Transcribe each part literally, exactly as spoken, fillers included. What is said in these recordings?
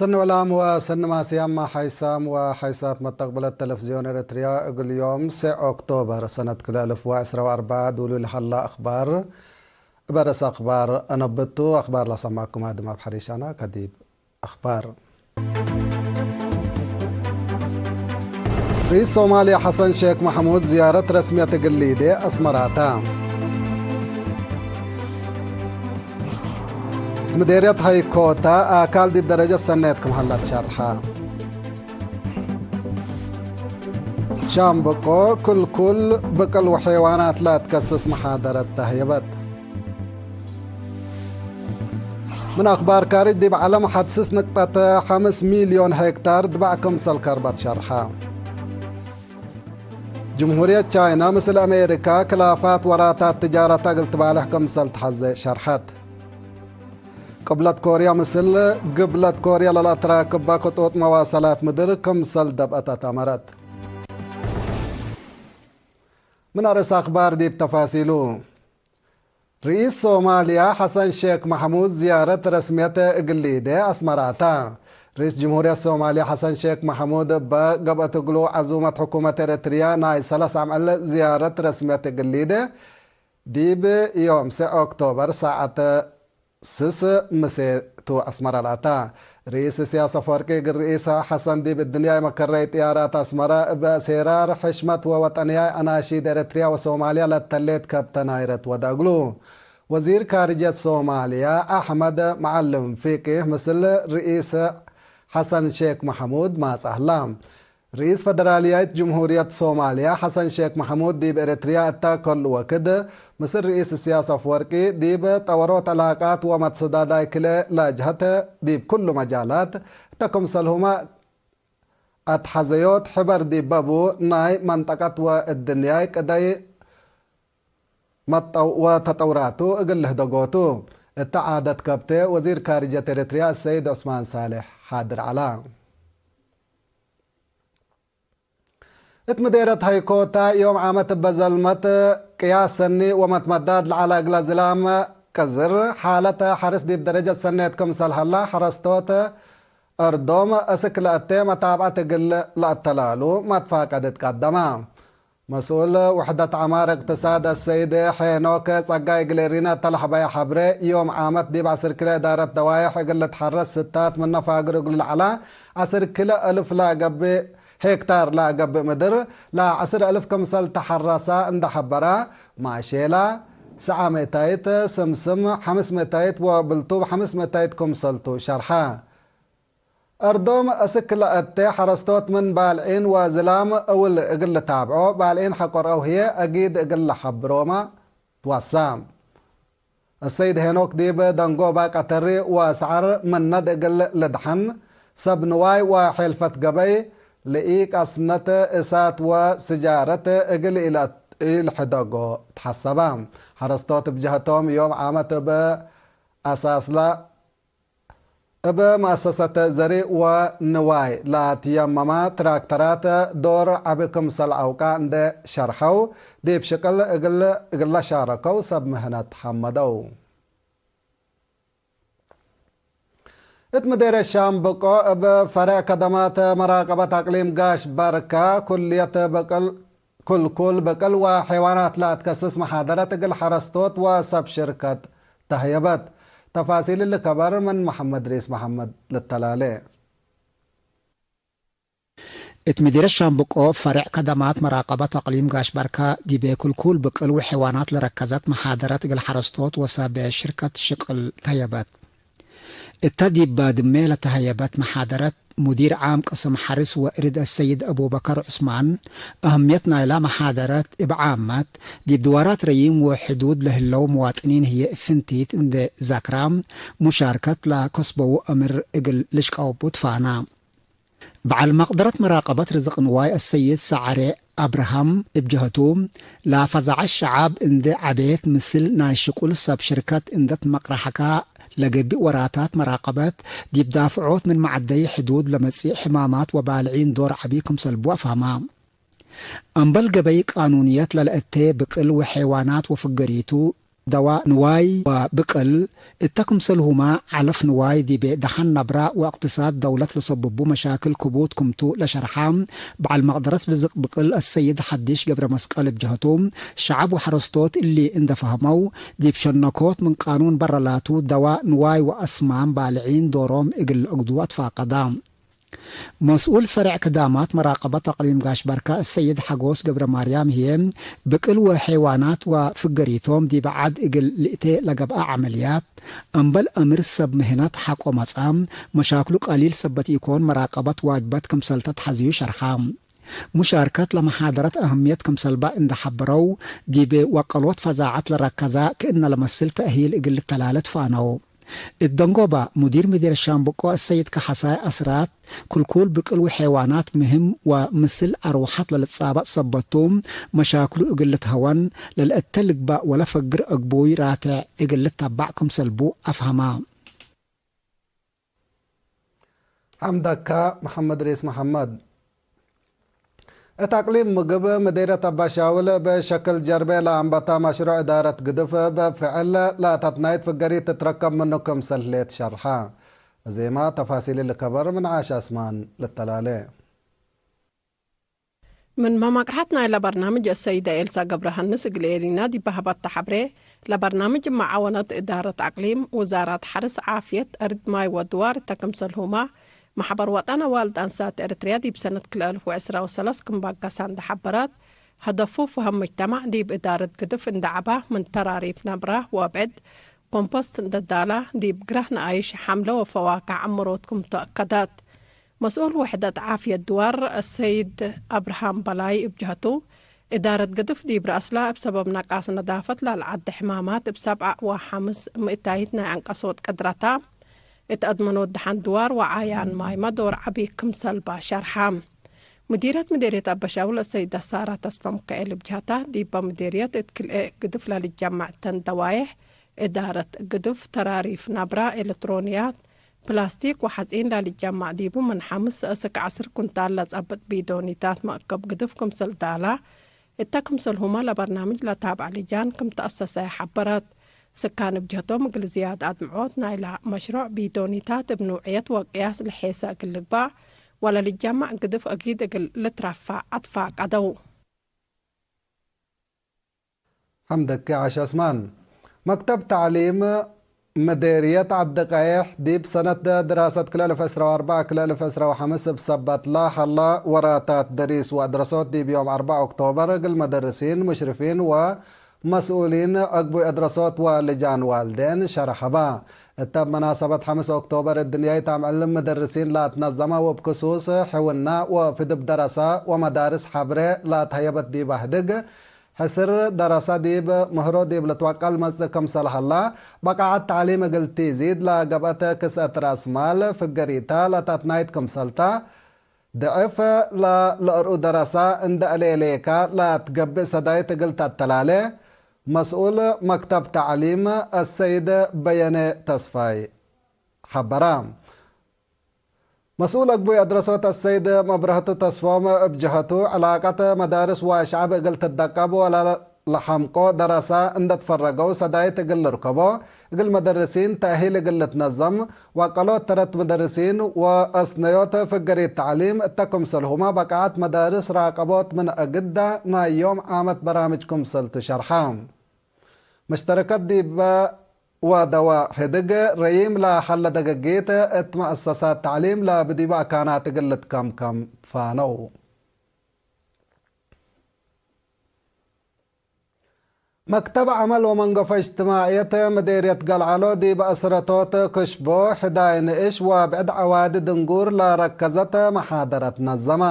ሰኒ ወላም ወሰኒ ማስያም ሓይሳም ወሓይሳት መተቅብለት ተለፍዝዮን ኤረትርያ፣ እግል ዮም ሴዕ ኦክቶበር ሰነት ክልኤ አልፍ ወዕስራ ወአርበዕ ዱሉ ለሀላ አኽባር እበ ረስ አኽባር አነብቱ። አኽባር ለሰማኩም አድም አብ ሐሪሻና ከዲብ አኽባር። ርኢስ ሶማልያ ሐሰን ሼክ መሕሙድ ዝያረት ረስምየት እግል ሊዴ አስመራታ። ምዴርየት ሀይኮታ አካል ዲብ ደረጀት ሰኔት ክም ሀላ ትሸርሐ። ሻምበቆ ክልኩል ብቅል ወሐይዋናት ለአትከስስ መሓደረት ተህየበት። ምን አኽባር ካርጅ፣ ዲብ ዐለም ሐድ ስስ ንቅጠት ሐምስ ሚልዮን ሄክታር ድባዕ ክምሰል ከርበት ሸርሐ። ጅምሁርየት ቻይና ምስል አሜሪካ ክላፋት ወራታት ትጃረት እግል ትባልሕ ክምሰል ተሐዜ ሸርሐት። ቅብለት ኮርያ ምስል ግብለት ኮርያ ለለአትራክበ ክጡጥ መዋሰላት ምድር ክምሰል ደብአት አትአመረት። ምን አርእስ አኽባር ዲብ ተፋሲሉ። ርኢስ ሶማልያ ሐሰን ሼክ መሕሙድ ዝያረት ረስምየት እግል ሊዴ አስመራታ። ርኢስ ጅምሁርየት ሶማልያ ሐሰን ሼክ መሕሙድ እበ ገብአት እግሉ ዐዙመት ሕኩመት ኤረትርያ ናይ ሰለስ አምዕል ዝያረት ረስምየት እግል ሊዴ ዲብ ዮም ሴዕ ኦክቶበር ሳዐት ስስ ምሴ ቱ አስመረ ለአታ። ርኢስ እስያስ አፈወርቂ እግል ርኢስ ሐሰን ዲብ እድንያይ መከረይ ጥያራት አስመረ እበ ሴራር ሕሽመት ወወጠንያይ አናሺድ ኤረትርያ ወሶማልያ ለተሌት ከብተ ናይረት ወደ እግሉ። ወዚር ካርጅየት ሶማልያ አሕመድ መዐልም ፊቂህ ምስል ርኢስ ሐሰን ሼክ መሐሙድ ማጽአ ህላ። ርኢስ ፈደራልያይት ጅምሁርየት ሶማልያ ሐሰን ሼክ መሐሙድ ዲብ ኤረትርያ እተ ከሉ ወክድ፣ ምስል ርኢስ እስያስ አፍወርቂ ዲብ ጠወሮት ዕላቃት ወመትሰዳዳይ ክልኤ ለጅሀት ዲብ ኩሉ መጃላት እተ ክምሰልሁመ አትሐዘዮት ሕበር ዲብ በቡ ናይ መንጠቀት ወእድንያይ ቅደይ መጠው ወተጠውራቱ እግል ልህደጎቱ እተ ዓደት ከብቴ ወዚር ካርጀት ኤረትርያ አሰይድ ዑስማን ሳልሕ ሓድር ዐላ። እት ምዴረት ሀይኮታ ዮም ዓመት እበ ዘልመት ቅያስ ሰኒ ወመትመዳድ ለዐለ እግለ ዝላም ቅዝር፣ ሓለት ሐርስ ዲብ ደረጀት ሰኔት ክምሰል ሀላ፣ ሐረስቶት እርዶም እስክ ለአቴ መታብዐት እግል ለአተላሉ መትፋቀድ እትቀደመ። መስኡል ውሕደት ዐማር እቅትሳድ አሰይድ ሄኖክ ጸጋይ እግል ኤሪና እተ ለሐበየ ሐብሬ፣ ዮም ዓመት ዲብ ዐስር ኪሎ እዳረት ደዋይሕ እግል ልትሐረስ ስታት ምነ ፋግር እግሉ ለዐላ ዐስር ኪሎ እልፍ ለገብእ ሄክታር ለገብእ ምድር፣ ለዐስር እልፍ ክምሰል ተሐረሰ እንደ ሐበረ፣ ማሼላ፣ ሰዓ ምእታይት፣ ስምስም፣ ሐምስ ምእታይት ወብልቱብ ሐምስ ምእታይት ክምሰልቱ ሸርሐ። እርዶም እስክ ለአቴ ሐረስቶት ምን ባልዒን ወዝላም እውል እግል ልታብዖ፣ ባልዒን ሐቆርአው ህዬ አጊድ እግል ለሐብሮመ ትወሳ። አሰይድ ሄኖክ ዲብ ደንጎባ ቀተሪ ወሰዐር ምነድ እግል ልድሐን፣ ሰብ ንዋይ ወሔልፈት ገበይ፣ ለኢቀስነት እሳት ወስጃረት እግል ኢልሕደጎ ተሐሰበ። ሐረስቶት እብ ጀሀቶም ዮም ዓመት እብ አሳስላ እብ መአሰሰት ዘሪእ ወንዋይ ለአትየመመ ትራክተራት ዶር ዐቢ ክምሰል አውቃ እንዴ ሸርሐው፣ ዲብ ሽቅል እግል፣ እግለ ሻረከው ሰብ ምህነት ሐመደው። እት ምዴርየት ሻምብቆ እብ ፈሬዕ ከደማት መራቀበት አቅሊም ጋሽ በርከ፣ ኩልየት ብቅል፣ ኩልኩል ብቅል ወሐይዋናት ለአትከስስ መሓደረት እግል ሐረስቶት ወሰብ ሽርከት ተህየበት። ተፋሲል እሊ ከበር ምን መሐመድ ሪስ መሐመድ ልተላሌ። እት ምዲረት ሻምብቆ ፈሬዕ ከደማት መራቀበት አቅሊም ጋሽ በርከ፣ ዲቤ ክልኩል ብቅል ወሐይዋናት ለረከዘት መሓደረት እግል ሐረስቶት ወሰብ ሽርከት ሽቅል ተህየበት። እተ ዲብ ባድሜ ለተሀየበት መሓደረት፣ ሙዲር ዓም ቅስም ሐርስ ወእርድ አሰይድ አቡበከር ዑስማን፣ አህምየት ናይላ መሓደረት እብ ዓመት፣ ዲብ ድዋራት ረዪም ወሕዱድ ለህለው መዋጥኒን ህዬ እብ ፍንቲት እንዴ ዘክራ፣ ሙሻርከት ለከስበዉ አምር እግል ልሽቀውቡ ትፋና። በዐል መቅደረት መራቀበት ርዝቅ ንዋይ አሰይድ ሰዐሬ አብርሃም እብ ጀህቱ፣ ለፈዛዐት ሸዓብ እንዴ ዐቤት ምስል ናይ ሽቁል ሰብ ሽርከት እንዴ ትመቅረሐካ ለገብእ ወራታት መራቀበት፣ ዲብ ዳፍዖት ምን መዐደይ ሕዱድ ለመጽእ ሕማማት ወባልዒን ዶር ዐቢ ክምሰልቡ አፍሀማ። አምበል ገበይ ቃኑንየት ለለአቴ ብቅል ወሐይዋናት ወፍገሪቱ፣ ደዋ ንዋይ ወብቅል እተ ክምሰልሁመ ዐለፍ ንዋይ ዲቤ ደሐን ነብረ ወእቅትሳድ ደውለት ለሰብቡ መሻክል ክቡድ ክምቱ ለሸርሐ በዐል መቅደረት ርዝቅ ብቅል አሰይድ ሐዲሽ ገብረመስቀል እብ ጀህቱ፣ ሸዐብ ወሐረስቶት እሊ እንደ ፈህመው፣ ዲብ ሸነኮት ምን ቃኑን በረ ላቱ ደዋ ንዋይ ወአስማም ባልዒን ዶሮም እግል ለአግዱ አትፋቀደ። መስኡል ፈሬዕ ክዳማት መራቀበት አቅሊም ጋሽ በርካ እሰይድ ሐጎስ ገብረማርያም ህዬ፣ ብቅል ወሐይዋናት ወፍገሪቶም ዲብ ዐድ እግል ልእቴ ለገብአ ዐመልያት፣ እምበል አምር ሰብ ምህነት ሐቆ መጽአ፣ መሻክሉ ቀሊል ሰበት ኢኮን መራቀበት ዋጅበት ክምሰልተ ተሐዝዩ ሸርሐ። ሙሻርከት ለመሓደረት አህምየት ክምሰልባ እንደ ሐበረው፣ ዲብ ወቀሎት ፈዛዐት ለረከዘ ክእነ ለመስል ተእሂል እግል ልተላለ ትፋነው። እት ደንጎባ፣ ሙዲር ምዴር ሻምብቆ አሰይድ ከሐሳይ አስራት፣ ክልኩል ብቅል ወሐይዋናት ምህም ወምስል አርወሐት ለልትጻበጥ ሰበት ቱ፣ መሻክሉ እግል ልትሀወን፣ ለልአተ ልግባእ ወለፈግር አግቡይ ራቴዕ እግል ልተባዕ ክምሰልቡ አፍሀማ። ሐምደካ መሐመድ ሬስ መሐመድ። እት አቅሊም ምግብ ምዴርየት አባሻውል እብ ሸክል ጀርቤ ለአንበታ መሽሩዕ እዳረት ግድፍ እብ ፍዕል ለተትናይት ፍገሪት ትትረከብ ምኑ ክምሰል ህሌት ሸርሐ። እዜማ ተፋሲል ልከበር ምን ዓሽ አስማን ልተላሌ። ምን መማቅርሐት ናይለ በርናምጅ አሰይደ ኤልሳ ገብረሃንስ እግል ኤሪና ዲብ ሀበተ ሐብሬ፣ ለበርናምጅ መዓወነት እዳረት አቅሊም፣ ውዛራት ሐርስ፣ ዓፍየት፣ እርድ፣ ማይ ወድዋር እተ ክምሰልሁመ፣ መሕበር ወጠን አዋልድ አንሳት ኤረትርያ ዲብ ሰነት ክልኤ አልፍ ወዕስራ ወሰለስ ክም በገሰ እንደ ሐበረት፣ ሀደፉ ፈሀም ሙጅተማዕ ዲብ እዳረት ግድፍ እንደ ዐባ፣ ምን ተራሪፍ ነብረ ወአብዕድ፣ ኮምፖስት እንደ ዳላ፣ ዲብ ግራህ ነኣይሽ፣ ሐምለ ወፈዋክሕ ዐምሮት ክምቱ አከደት። መስኡል ውሕደት ዓፍየት ድዋር አሰይድ አብርሃም በላይ እብ ጀህቱ፣ እዳረት ግድፍ ዲብ ረአስላ እብ ሰበብ ነቃስ ነዳፈት ለልዐደ ሕማማት እብ ሰብዐ ወሐምስ ምእታይት ናይ አንቀሶት ቅድረታ፣ እት አድመኖት ደሐን ድዋር ወዓያን ማይመ ዶር ዐቢ ክምሰልባ ሸርሐ። ሙዲረት ምዴርየት አበሻውል አሰይደ ሳራ ተስፈ ሚካኤል እብ ጀህታ፣ ዲበ ምዴርየት እት ክልኤ ግድፍ ለልጀመዕ ተን ደዋዬሕ፣ እዳረት ግድፍ፣ ተራሪፍ ነብራ፣ ኤለትሮንያት፣ ፕላስቲክ ወሐጺን ለልጀመዕ ዲቡ ምን ሐምስ እስክ ዐስር ኩንታል ለጸብጥ ቢዶኒታት መእከብ ግድፍ ክምሰል ዳላ፣ እተ ክምሰልሁመ ለበርናምጅ ለታብዕ ልጃን ክም ተአሰሰ ሐበረት። ስካን እብ ጀህቶም እግል ዝያድ አድምዖት ናይላ መሽሩዕ ቢዶኒታት እብ ኑዕየት ወቅያስ ለሔሰ እግል ልግባእ ወለልጀመዕ ግድፍ አጊድ እግል ልትረፈዕ አትፋቀደው። ሐምደኪ ዓሽ አስማን። መክተብ ተዕሊም ምዴርየት ዐዲ ቀይሕ፣ ዲብ ሰነት ድራሰት ክልኤ አልፍ ዕስራ ወአርበዕ ክልኤ አልፍ ዕስራ ወሐምስ እብ ሰበት ለሀላ ወራታት ደሪስ ወአድረሶት ዲብ ዮም አርበዕ ኦክቶበር እግል መደርሲን፣ ሙሽርፊን ወመስኡሊን አግቡይ አድረሶት ወልጃን ዋልዴን ሸርሐ በ። እተ መናሰበት ሐምስ ኦክቶበር እድንያይት አምዕል ምደርሲን ለአትነዘመ ወእብ ክሱስ ሕውና ወፍድብ ደረሰ ወመዳርስ ሐብሬ ለአትሀየበት ዲብ አህድግ ሕስር ደረሰ ዲብ ምህሮ ዲብ ልትወቀል መጽእ ክምሰል ሀላ፣ በቃዐት ተዕሊም እግል ቲዚድ ለገብአት ክስአት ረአስ ማል ፍገሪተ ለተትናይት ክምሰልተ፣ ድዕፍ ለለአርኡ ደረሰ እንደ አሌሌከ ለአትገብእ ሰዳይት እግል ተተላሌ፣ መስኡል መክተብ ተዕሊም አሰይድ በየነ ተስፋይ ሐበረ። መስኡል አግቡይ አድረሶት አሰይድ መብረህቱ ተስፎም እብ ጀሀቱ፣ ዕላቀት መዳርስ ወሸዐብ እግል ትደቀብ ወለለሐምቆ ደረሰ እንደ ትፈረገው ሰዳይት እግል ልርከቦ፣ እግል መደርሲን ተእሂል እግል ልትነዘም፣ ወአቀሎት ተረት መደርሲን ወአስነዮት ፍገሪት ተዕሊም እተ ክምሰልሁመ በቃዐት መዳርስ ራቀቦት ምን አግደ ናይ ዮም ዓመት በራምጅ ክምሰልቱ ሸርሐ። መሽተረከት ዲበ ወደዋ ህድግ ረዪም ለሀለ ደገጊት እት መአሰሳት ተዕሊም ለብዲበ አካናት እግል ልትከምከም ፋነው። መክተብ ዐመል ወመንገፎ እጅትማዕየት ምዴርየት ገልዐሎ ዲብ አስረቶት ክሽቦ፣ ሕዳይ ንእሽ ወብዕድ ዐዋዲ ድንጉር ለረከዘት መሓደረት ነዘመ።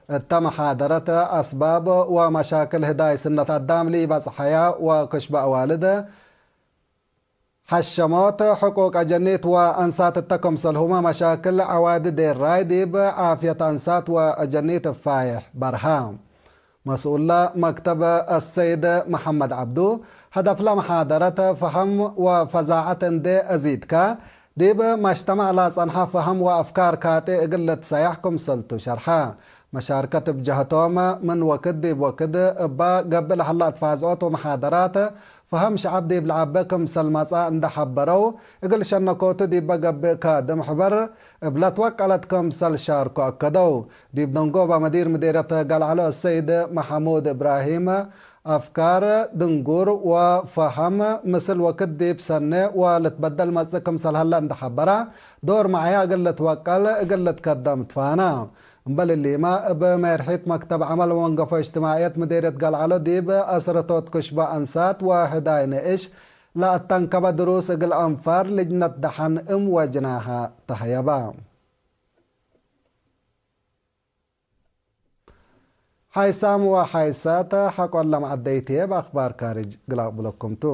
እተ መሓደረት አስባብ ወመሻክል ህዳይ ስነት አዳም ለኢበጽሐያ ወክሽቦ አዋልድ፣ ሐሸሞት፣ ሕቁቅ አጀኒት ወአንሳት እተ ክምሰልሁመ መሻክል ዐዋዲ ዴራይ ዲብ ዓፍየት አንሳት ወአጀኒት እፋይሕ በርሀ። መስኡለ መክተብ አሰይድ መሐመድ ዐብዱ፣ ሀደፍለ መሓደረት ፈሀም ወፈዛዐት እንዴ አዚድከ፣ ዲብ መጅተመዕ ለጸንሐ ፈሀም ወአፍካር ካጤ እግል ልትሰያሕ ክምሰልቱ ሸርሐ። መሻርከት እብ ጀህቶም፣ ምን ወክድ ዲብ ወክድ እባ ገብእ ለሀለ አትፋዝዖት ወመሓደራት፣ ፈሀም ሸዐብ ዲብ ለዐበ ክምሰል መጽአ እንዴ ሐበረው፣ እግል ሸነኮቱ ዲበ ገብእ ካድም ሕበር እብ ለትወቀለት ክምሰል ሻርኮ አከደው። ዲብ ደንጎባ መዲር ምዴርየት ገልዐሎ አሰይድ መሐሙድ እብራሂም፣ አፍካር ድንጉር ወፈሀም ምስል ወክድ ዲብ ሰኔ ወልትበደል መጽእ ክምሰል ሀለ እንዴ ሐበረ፣ ዶር መዓያ እግል ልትወቀል እግል ልትከደም ትፋነ። እምበል እሊመ፣ እብ ሜርሒት መክተብ ዐመል ወመንገፎ እጅትማዕየት ምዴርየት ገልዐሎ ዲብ አስረቶት ክሽበ አንሳት ወህዳይ ንእሽ ለአተንከበ ድሩስ እግል አንፋር ልጅነት ደሐን እም ወጅናሀ ተሀየበ። ሓይሳም ወሓይሳት ሐቆ ለመዐደይት ህዬ እብ አክባር ካርጅ እግል አቅብለኩም ቱ።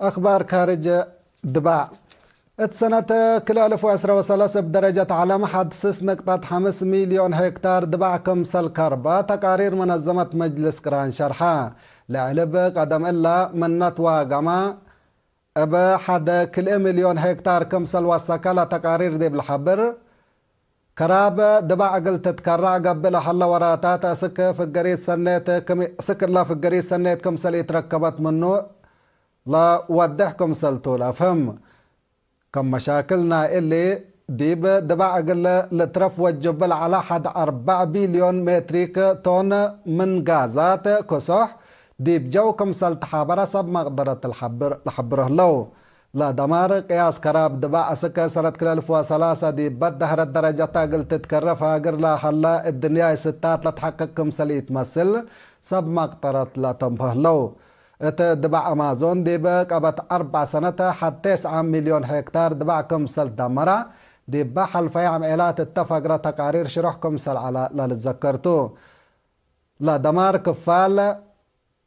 አክባር ካርጅ ድባዕ። እት ሰነት ክልኤ አልፍ ወዕስራ ወሰለስ እብ ደረጀት ዐለም ሐድ ስስ ንቅጠት ሐምስ ሚልዮን ሄክታር ድባዕ ክምሰል ከርበ ተቃሪር መነዘመት መጅልስ ቅራን ሸርሐ። ለዐልብ ቀደም እለ ምነት ዋገመ እብ ሐድ ክልኤ ሚልዮን ሄክታር ክምሰል ወሰከ ለተቃሪር ዲብ ለሐብር፣ ከራብ ድባዕ እግል ትትከረዕ ገብእ ለሀለ ወራታት አስክ ፍገሪት ሰኔት ክም-፣ አስክ እለ ፍገሪት ሰኔት ክምሰል ኢትረከበት ምኑ ለወድሕ ክምሰልቱ ለአፍህም። ከም መሻክል ናይ እሊ ዲብ ድባዕ እግል ልትረፍ ወጅብ ለዐለ ሐድ አርበዕ ቢልዮን ሜትሪክ ቶን ምን ጋዛት ክሶሕ ዲብ ጀው ክምሰል ተሓበረ ሰብ መቅደረት ለሐብር-፣ ለሐብሮ ህለው። ለደማር ቅያስ ከራብ ድባዕ አስክ ሰነት ክልኤ አልፍ ወሰላሰ ዲብ በደህረት ደረጀታ እግል ትትከረ ፋግር ለሀለ እድንያይ ስታት ለትሐቅቅ ክምሰል ኢትመስል ሰብ መቅደረት ለተንብሆ ህለው። እት ድባዕ አማዞን ዲብ ቀበት አርበዕ ሰነት ሐድ ቴስዓ ሚልዮን ሄክታር ድባዕ ክምሰል ደመረ፣ ዲበ ሐልፈየ አምዔላት እተ ፈግረ ተቃሪር ሽሩሕ ክምሰል ዐለ ለልትዘከር ቱ። ለደማር ክፋል፣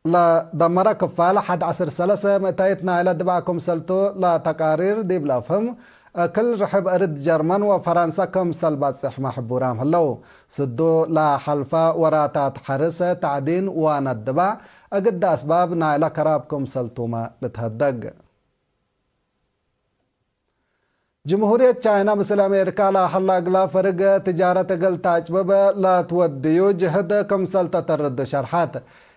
ለደመረ ክፋል ሐድ ዐስር ሰለሰ ምእታይት ናይለ ድባዕ ክምሰል ቱ ለተቃሪር ዲብ ለአፍህም፣ እክል ርሕብ እርድ ጀርመን ወፈረንሰ ክምሰል በጽሕ መሕቡራም ህለው። ስዱ ለሐልፈ ወራታት ሐርስ፣ ተዕዲን ወነድባዕ እግድ አስባብ ናይለ ከራብ ክምሰልቱመ ልትሀደግ። ጅምሁርየት ቻይና ምስል አሜሪካ ለሀላ እግላ ፈርግ ትጃረት እግል ተአጭብብ ለትወድዩ ጅህድ ክምሰል ተተርዱ ሸርሐት።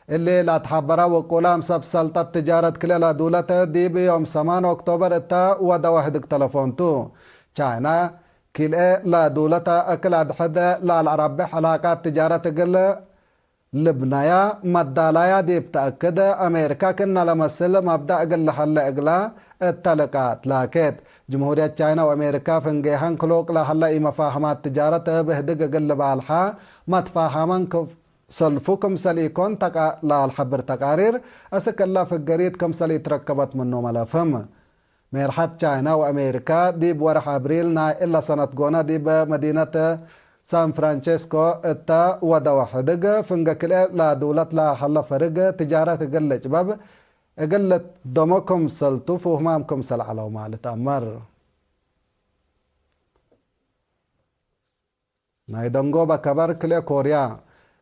እሊ ለአትሐበራ ወቁላም ሰብ ሰልጠት ትጃረት ክልኤ ለዱለት ዲብ ዮም ሰማን ኦክቶበር እተ ወደ ወሕድግ ተለፎን ቱ። ቻይና ክልኤ ለዱለተ እክል አድሕድ ለአልአረብሕ ዕላቃት ትጃረት እግል ልብነያ መዳላያ ዲብ ተአክድ፣ አሜሪካ ክእነ ለመስል መብዳእ እግል ለሀለ እግላ እተ ልቃት ላኬት። ጅምሁርየት ቻይና ወአሜሪካ ፍንጌሀን ክሉቅ ለሀለ ኢመፋህማት ትጃረት እብ ህድግ እግል ልባልሐ መትፋሃመን ክፍ-፣ ሰልፉ ክምሰል ኢኮን ተቃ-፣ ለአልሐብር ተቃሪር፣ አስክ እለ ፍገሪት ክምሰል ኢትረከበት ምኖመ ለፍህም። ሜርሐት ቻይና ወአሜሪካ ዲብ ወርሕ አብሪል ናይ እለ ሰነት ጎነ ዲብ መዲነት ሳን ፍራንቼስኮ እተ ወደወ ሕድግ ፍንገ ክልኤ ለዱለት ለሀለ ፈርግ ትጃረት እግል ልጭበብ እግል ልትደሞ ክምሰልቱ ፍሁማም ክምሰል ዐለውመ ልትአመር። ናይ ደንጎበ ከበር ክልኤ ኮርያ።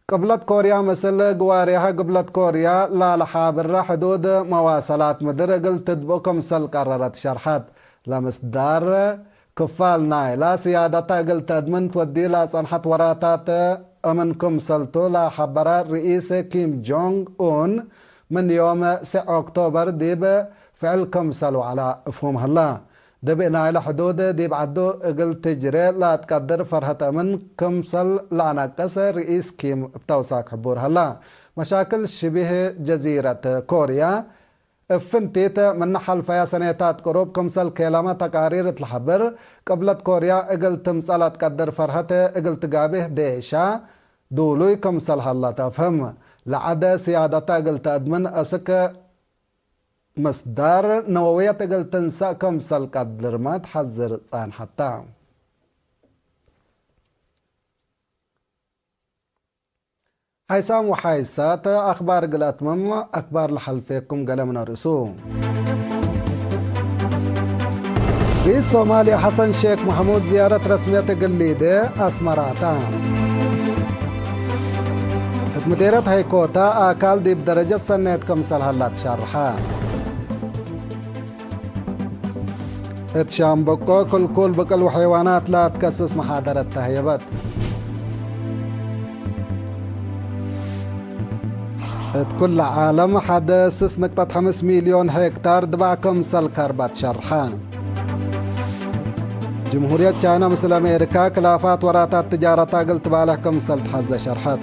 ቅብለት ኮርያ ምስል ግዋሬሀ ግብለት ኮርያ ላለሓብረ ሕዱድ መዋሰላት ምድር እግል ትድብኡ ክምሰል ቀረረት ሸርሐት። ለምስዳር ክፋል ናይላ ስያደተ እግል ተአድምን ትወድዩ ለጸንሐት ወራታት እምን ክምሰልቱ ለሐበረ ርኢስ ኪም ጆንግ ኡን፣ ምን ዮም ስዕ ኦክቶበር ዲብ ፍዕል ክምሰል ወዐለ እፍሁም ሀላ። ድብእ ናይለ ሕዱድ ዲብ ዐዱ እግል ትጅሬ ለአትቀድር ፈርሀት እምን ክምሰል ለአነቅስ ርኢስ ኪም እብ ተውሳክ ሕቡር ሀላ። መሻክል ሽቢህ ጀዚረት ኮርያ እብ ፍንቲት ምነ ሐልፈያ ሰኔታት ቅሩብ ክምሰል ኬለመ ተቃሪር እት ለሐብር፣ ቅብለት ኮርያ እግል ትምጸእ ለአትቀድር ፈርሀት እግል ትጋብህ ዴሻ ዱሉይ ክምሰል ሀላ ተአፍህም። ለዐደ ስያደተ እግል ተአድምን አስክ ምስዳር ነወውየት እግል ትንሰእ ክምሰል ቀድርመ ተሐዝር ጸንሐተ። ሓይሳም ወሓይሳት አክባር እግል አትምም፣ አክባር ለሐልፌኩም ገሌ ምነ ርእሱ። ርኢስ ሶማልያ ሐሰን ሼክ መሕሙድ ዝያረት ረስምየት እግል ሊዴ አስመራተ። እት ምዴርየት ሀይኮታ አካል ዲብ ደረጀት ሰኔት ክምሰል ሀላ ትሸርሐ። እት ሻምበቆ ክልኩል ብቅል ወሐይዋናት ለአትከስስ መሓደረት ተህየበት። እት ኩለ ዓለም ሐደ ስስ ንቅጠት ሐምስ ሚልዮን ሄክታር ድባዕ ክምሰል ከርበት ሸርሐ። ጅምሁርየት ቻይና ምስል አሜሪካ ክላፋት ወራታት ትጃረታ እግል ትባልሕ ክምሰል ተሐዘ ሸርሐት።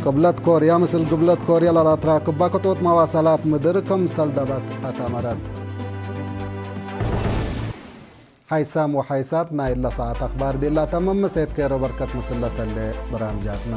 ቅብለት ኮርያ ምስል ግብለት ኮርያ ለለአትራክባ ክጡጥ መዋሰላት ምድር ክምሰል ደበት አተመረት። ሓይሳም ወሓይሳት ናይለ ሰዓት አክባር ዲላ ተምም። ምሴት ኬሮ በርከት ምስል ለተሌ በራምጃትና።